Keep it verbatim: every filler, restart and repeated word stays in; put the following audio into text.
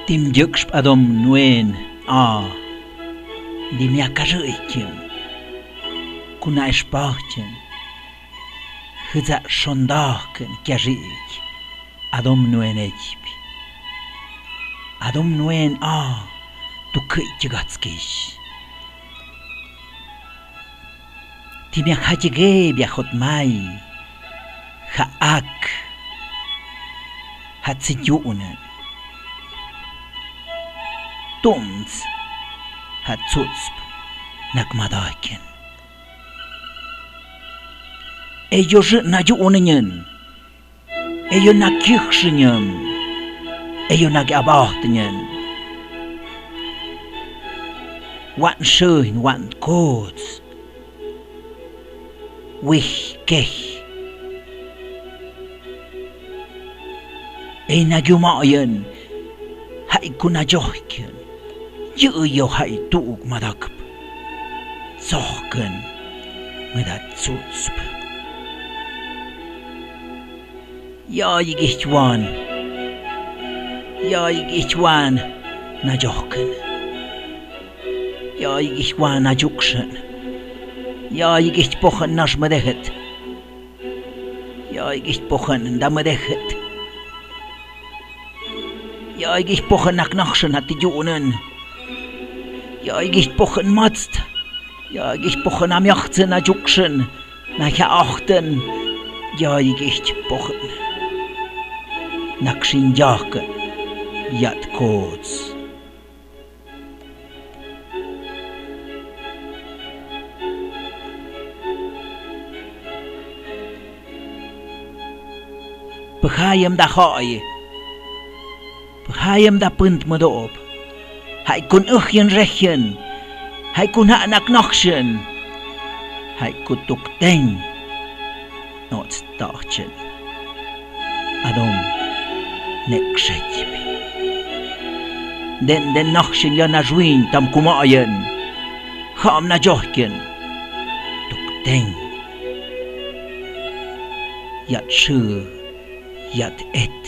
Timyükshpa Adóm nueen a, dimiakarü'ikyn, kunaespahkyn, jütsashondahkyn kiarï'ik. Adóm nueen echip. Adóm nueen a, tukhü'ikyagatskish. Timiak ha yige biahot mai, ha ak, ha tsiyu'nen. Tons, ha tsutsp, nak madahkyn. Eyo rïn nayu'nen. Eyo nakyuhsynyan, eyo nakyabahtnyan. Wan shuyn, wan kots. Wih keh. Ei nakyumayan, hai kunayohkyn. Yï yo hai tu'uk madakp. Sohkyn, medatsutsp. Yayi gihwan. Yayi gihwan nayohkyn. Yayi gihwan nayuksyn. Yayi gihpohon nash medehet. Yayi gihpohon nda medehet. Yayi gihpohon naknohsyn ha tiyu'nen. Yayi gihpohon matst. Yayi gihpohon namiahksyn nayuksyn. Nahiahkten, yayi gihpohon. Nakshinyahkyn, yat kots. Pahayem da hoy. Pahayem da pyntmodop. Hai kun uhyin rehyin. Hai kun ha naknohsyn. Hai kun tukteng. Nots tahchen. Adóm. Nek sechip. Den den nohsyn ya narwin tam kumayan. Ham nayohkyn. Tukteng. Yat shu. Yat et.